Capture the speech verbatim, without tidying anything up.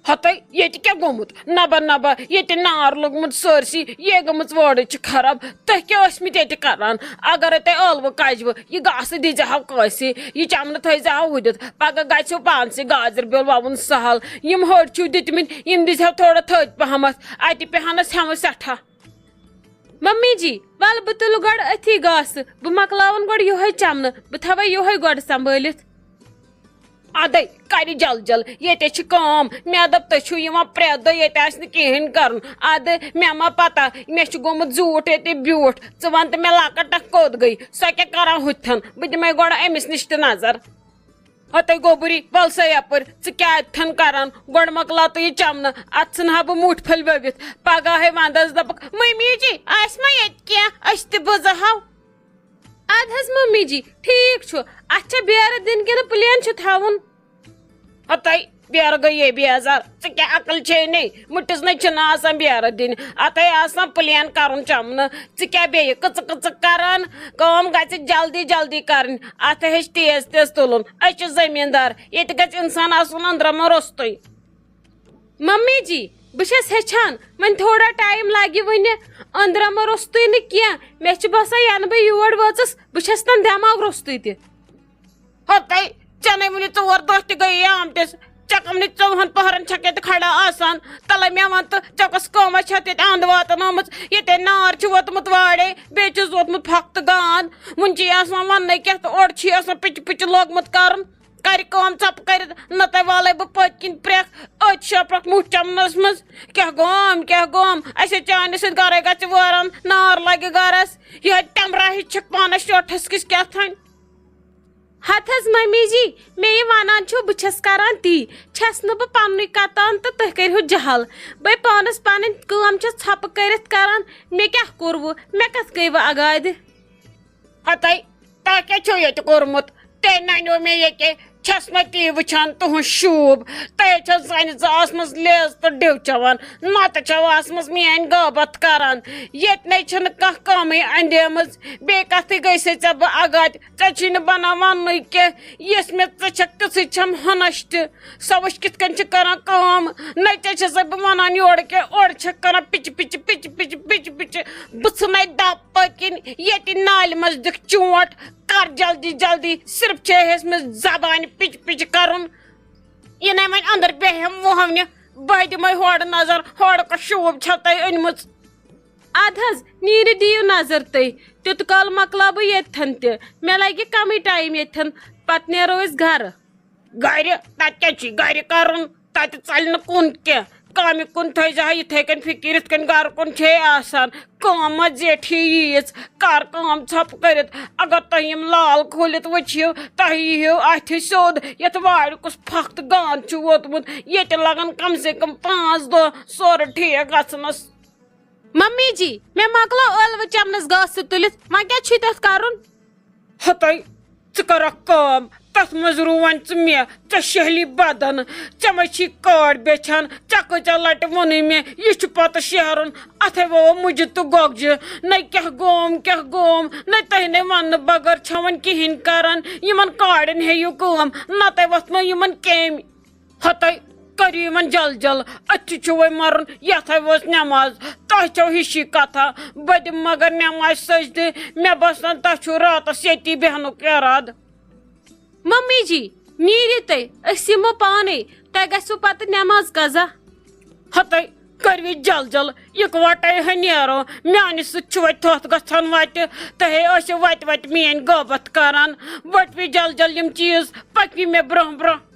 ہتَے، ییٚتہِ کیٛاہ گوٚمُت؟ نبا نبا، ییٚتہِ نار لوٚگمُت سٲرسٕے، یے گٔمٕژ وٲرٕے چھِ خراب۔ تُہۍ کیٛاہ ٲسمٕتۍ ییٚتہِ کران؟ اگرے تۄہہِ ٲلوٕ کجوٕ، یہِ گاسہٕ دیٖزِہاو کٲنٛسہِ، یہِ چمنہٕ تھٲیزِہاو ہُدِتھ، پگاہ گژھِو پانسٕے گازِر بیول وَوُن سہل۔ یِم ہٲڑۍ چھِو دِتمٕتۍ، یِم دیٖزِہاو تھوڑا تھٔدۍ پہمتھ، اَتہِ پیٚہنس ہٮ۪مہٕ سٮ۪ٹھاہ۔ ممی جی، ول بہٕ تُلہٕ گۄڈٕ أتھی گاسہٕ، بہٕ مۄکلاون گۄڈٕ یِہوے چمنہٕ، بہٕ تھاوے یِہوے گۄڈٕ سنبھٲلِتھ۔ ادے، کرِ جل جل، ییٚتہِ چھِ کٲم۔ مےٚ دوٚپ، تُہۍ چھِو یِوان پرٛٮ۪تھ دۄہ، ییٚتہِ آسہِ نہٕ کِہیٖنۍ کرُن۔ ادٕ، مےٚ ما پتہ، مےٚ چھُ گوٚمُت زیوٗٹھ ییٚتہِ بیوٗٹھ۔ ژٕ وَن تہٕ مےٚ، لۄکٕٹ اکھ کوٚت گٔے؟ سۄ کیٛاہ کران ہُتھن؟ بہٕ دِمے گۄڈٕ أمِس نِش تہِ نظر۔ ہتَے گوٚبُری، ول سا یپٲرۍ، ژٕ کیٛاہ اتھن کران؟ گۄڈٕ مۄکلاو تہٕ یہِ چمنہٕ، اتھ ژھٕنہٕ ہا بہٕ مُٹھۍ پھٔلۍ ؤوِتھ۔ پگاہے ونٛدس دپکھ، ممی جی، آسہِ ما ییٚتہِ کینٛہہ؟ أسۍ تہِ بُزہاو۔ ادٕ حظ ممی جی، ٹھیٖک چھُ، اتھ چھا بیرٕ دِنۍ کِنہٕ پلین چھُ تھاوُن؟ ہتَے، بیرٕ گٔیے بیزار، ژٕ کیٛاہ عقل چھے نے؟ مُٹِس نے چھِنہٕ آسان بیرٕ دِنۍ، اتھے آسان پلین کرُن چمنہٕ۔ ژٕ کیٛاہ بیٚیہِ کٕژٕ کٕژٕ کران؟ کٲم گژھِ جلدی جلدی کرٕنۍ۔ اتھٕ ہیٚچھ تیز تیز تُلُن۔ أسۍ چھِ زٔمیٖندار، ییٚتہِ گژھِ انسان آسُن أنٛدرمہٕ روٚستُے۔ ممی جی، بہٕ چھَس ہیٚچھان، وۄنۍ تھوڑا ٹایم لگہِ وُنہِ۔ أنٛدرمہٕ روٚستُے نہٕ کینٛہہ، مےٚ چھُ باسان ینہٕ بہٕ یور وٲژٕس، بہٕ چھَس تَن دٮ۪ماغ روٚستُے تہِ۔ ہتَے، ژےٚ نے وُنہِ ژور دۄہ تہِ گٔیی آمتِس۔ ژےٚ کم نہٕ ژوٚوُہن پہرن چھکھ ییٚتہِ کھڑا آسان؟ تلے مےٚ وَن تہٕ، ژےٚ کۄس کٲمہ چھتھ ییٚتہِ اَنٛد واتنٲومٕژ؟ ییٚتے نار چھُ ووتمُت واڑے، بیٚیہِ چھُس ووتمُت پھۄکھ تہٕ گان۔ وُنہِ چھُے آسان وَننَے کینٛہہ تہٕ اورٕ چھُے آسان پِچہِ پِچہِ لوگمُت کرُن۔ کرِ کٲم ژھۄپہٕ کٔرِتھ، نتہٕ والے بہٕ پٔتۍ کِنۍ پرٛٮ۪کھ أتھۍ شاپرکھ مُٹھ چمنس منٛز۔ کیٛاہ گوم، کیٛاہ گوم؟ اَسے چانہِ سۭتۍ گرے گژھِ وٲران، نار لگہِ گرس۔ یِہوٚے ٹمرا ہِش چھکھ پانس شوٹھس کِس کیٛاہ تھانۍ۔ ہتہٕ حظ ممی جی، مےٚ یہِ ونان چھِو، بہٕ چھَس کران تی۔ چھَس نہٕ بہٕ پننُے کتان تہٕ تُہۍ کٔرِو جہل۔ بے پانس پنٕنۍ کٲم چھَس ژھۄپہٕ کٔرِتھ کران۔ مےٚ کیٛاہ کوٚروٕ؟ مےٚ کتھ گٔیوٕ اگادِ؟ ہتَے، تۄہہِ کیٛاہ چھُو ییٚتہِ کوٚرمُت؟ تۄہہِ ننیو مےٚ ییٚکے، چھَس نہ تی وٕچھان تُہُنٛد شوٗب۔ تۄہہِ چھَو زَنہِ زٕ آسمٕژ لیز تہٕ ڈِو چٮ۪وان، نَتہٕ چھَو آسمٕژ میٛٲنۍ غٲبت کران۔ ییٚتہِ نے چھَنہٕ کانٛہہ کٲمٕے اَندیمٕژ۔ بیٚیہِ کَتھٕے گٔے سے ژےٚ بہٕ اگادِ؟ ژےٚ چھی نہٕ بَنان وَننُے کینٛہہ، یِژھ مےٚ ژٕ چھَکھ، تِژھٕے چھَم ہَنَش تہِ۔ سۄ وٕچھ کِتھ کٔنۍ چھِ کران کٲم۔ نہ ژےٚ چھَسَے بہٕ وَنان یورٕ کینٛہہ، اورٕ چھَکھ کران پِچہِ پِچہِ، پِچہِ پِچہِ، پِچہِ پِچہِ۔ بہٕ ژھٕنَے دَب پٔتۍ کِنۍ ییٚتہِ نالہِ منٛز دِکھ چونٛٹھ۔ کر جلدی جلدی، صرف چھے ہیٚژمٕژ زبانہِ پِچ پِچ کرُن۔ یہِ نے وۄنۍ أنٛدر بیٚہم وُہونہِ، بہٕ دِمے ہورٕ نظر، ہورٕ کۄس شوٗب چھو تۄہہِ أنمٕژ۔ ادٕ حظ، نیٖرِو دِیِو نظر تُہۍ، تیوٗت کال مۄکلاو بہٕ ییٚتتھن تہِ، مےٚ لگہِ کمٕے ٹایم ییٚتتھن، پتہٕ نیرو أسۍ گرٕ۔ گرِ؟ تتہِ کیٛاہ چھُے گرِ کرُن؟ تتہِ ژلہِ نہٕ کُن کینٛہہ۔ کامہِ کُن تھٲیزِ ہا یِتھے کٔنۍ فِکِر، یِتھ کٔنۍ گرٕ کُن چھے آسان۔ کٲم ما زیٹھی ییٖژ، کر کٲم ژھۄپہٕ کٔرِتھ۔ اگر تۄہہِ یِم لال کھوٗلِتھ وٕچھِو، تۄہہِ یِہِو اَتھِ سیوٚد، یَتھ وارِ کُس پھکھ تہٕ گانٛد چھُ ووتمُت۔ ییٚتہِ لگن کم سے کم پانٛژھ دۄہ سورٕ ٹھیک گژھنس۔ ممی جی، مےٚ مۄکلو ٲلوٕ چمنس گاسہٕ تُلِتھ، وۄنۍ کیٛاہ چھُے تتھ کرُن؟ ہتَے، ژٕ کر اکھ کٲم، تتھ منٛز رُو وۄنۍ ژٕ مےٚ، ژےٚ شہلی بدن، ژےٚ ما چھی کاڈ بیچھان، ژےٚ کۭژاہ لٹہِ ووٚنُے مےٚ، یہِ چھُ پتہٕ شیرُن، اتھے ووٚو مُجہِ تہٕ گۄگجہِ، نہ کیٛاہ گوم، کیٛاہ گوم، نہ تۄہہِ نے وننہٕ بغٲر چھَوَن کِہیٖنۍ کران، یِمن کاڈٮ۪ن ہیٚیِو کٲم، نتہٕ وۄتھنو یِمن کیٚمۍ۔ ہتَے، کٔرِو یِمن جل جل، أتھی چھُ وۄنۍ مرُن، یتھ ہے وٲژ نٮ۪ماز۔ تۄہہِ چھو ہِشی کتھا، بہٕ دِمہٕ مگر نٮ۪مازِ سجدٕ۔ مےٚ باسان، تۄہہِ چھُو راتس ییٚتی بیٚہنُک ارادٕ۔ ممی جی، نیٖرِو تُہۍ، أسۍ یِمو پانے، تۄہہِ گژھِوٕ پتہٕ نٮ۪ماز قضا۔ ہتَے، کٔرِو جل جل، یِکوٹے ہے نیرو۔ میانہِ سۭتۍ چھُ وۄنۍ تھوٚتھ گژھان وتہِ، تۄہے ٲسِو وتہِ وتہِ میٲنۍ غٲبت کران۔ ؤٹوِ جل جل یِم چیٖز، پٔکِو مےٚ برونٛہہ برونٛہہ۔